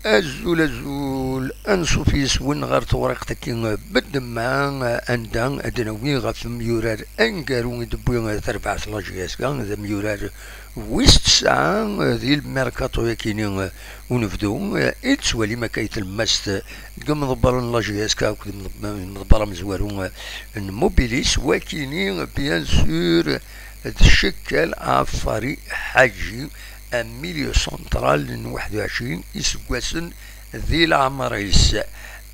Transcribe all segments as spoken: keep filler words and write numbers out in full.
Azul, azul, ansuf yes-wen ɣer tewriqt-agi beddemma, anda ad d-nawi ɣef umyurar aneggaru i d-tewwi terbaɛt n la J S K, d amyurar wis tesɛa di lmerkaṭu-yagi-ni unebdu, i d-tettwalim akka i tlemmast deg imḍebbren n la J S K akked imḍebbren amezwaru n Mobilis, wagini, bien sûr, d Cekal Ɛeffari Ḥaǧi, amilieu central n waḥed u ɛecrin iseggasen di leɛmer-is.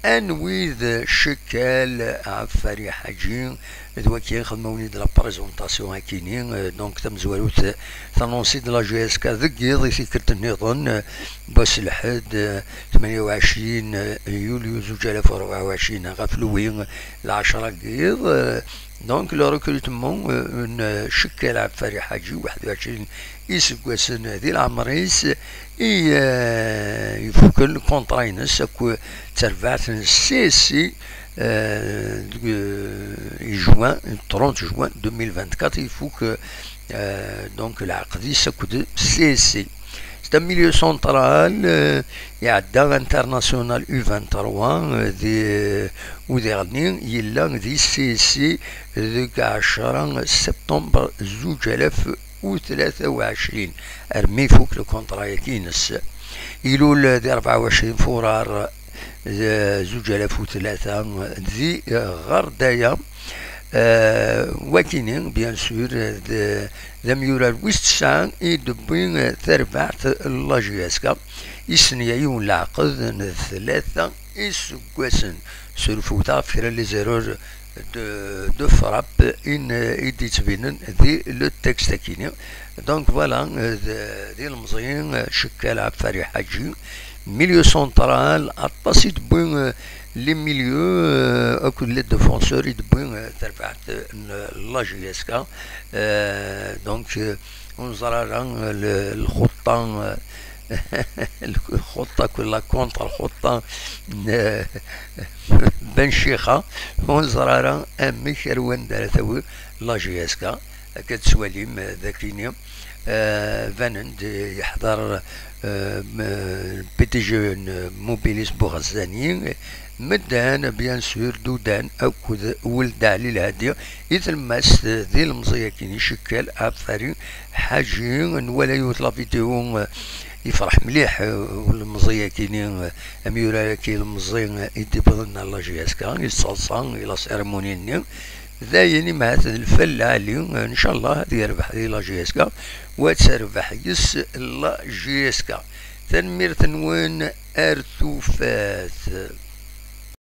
Anwi d Cekal Ɛeffari Ḥaǧi? D wagi xedmen-awen-id la présentation akini, euh, donc tamezwarut, euh, tanonsi de la J S K deg yiḍ i tikkelt nniḍen, euh, n wass lḥedd, euh, tmenya u ɛecrin yulyu zuǧ alaf u rebɛa u ɛecrin ɣef lwi lɛecra n yiḍ, euh, donc le recrutement, euh, n Cekal Ɛeffari Ḥaǧi, waḥed u ɛecrin iseggasen di leɛmer-is, i, euh, ifuken lkunṭra-ines akked terbaɛt n C S C, euh, deg, euh, i juin, trente juin deux mille vingt-quatre, ifuk, euh, donc lɛeqd-is akked C S C. C'est un milieu central, euh, iɛedda international U vingt-trois, euh, di, euh, udiɣ-nni yella di C S C deg ɛecra septembre zuǧ alaf u tlata u ɛecrin, armi ifuk lkunṭra-yagi-ines. Ilul di rebɛa u ɛecrin furar, euh, zuǧ alaf u tlata di, euh, Ɣerdaya. Euh, wagini, bien sûr, d, d amyurar wis tesɛa i d-tewwi, euh, terbaɛt n la J S K. Issen-yayi n leɛqed n tlata iseggasen. Surfewt ɣef kra n les erreurs de, de frappe in, i d-yettbinen di le texte-agi-ni. Donc voilà, euh, d, d ilemẓi, euh, Cekal Ɛeffari Ḥaǧi, milieu central, aṭas i d-tewwi, euh, les milieux, euh, akked les défenseurs i d-tewwi, euh, terbaɛt n la J S K. Euh, donc, euh, ur neẓri ara, euh, le, lxuṭṭa, euh, lxuṭṭa, akked la contre lxuṭṭa n, euh, Ben Chixa, ur neẓri ara amek ar wanda ara tawi la J S K. Akka tettwalim, euh, dagini, euh, banen-d, euh, yeḥḍer, euh, m-, P D G n Mobilis Buɣezzani, medden, bien sûr, d udan akked Weld Ɛli Lhadi, i tlemmast d ilemẓi-yagi-ni Cekal Ɛeffari Ḥaǧi. Nwala yiwet la vidéo, euh, yefreḥ mliḥ, euh, ulemẓi-yagi-ni, euh, amyurar-agi ilemẓi, euh, i d-iwwḍen ar la J S K, i ttaḍsa, i la cérémonie-nni. Dayen, imhat d lfal lɛali, ncallah ad yerbeḥ di la J S K, u ad terbeḥ yes la J S K. Tanemmirt-nwen, ar tufat.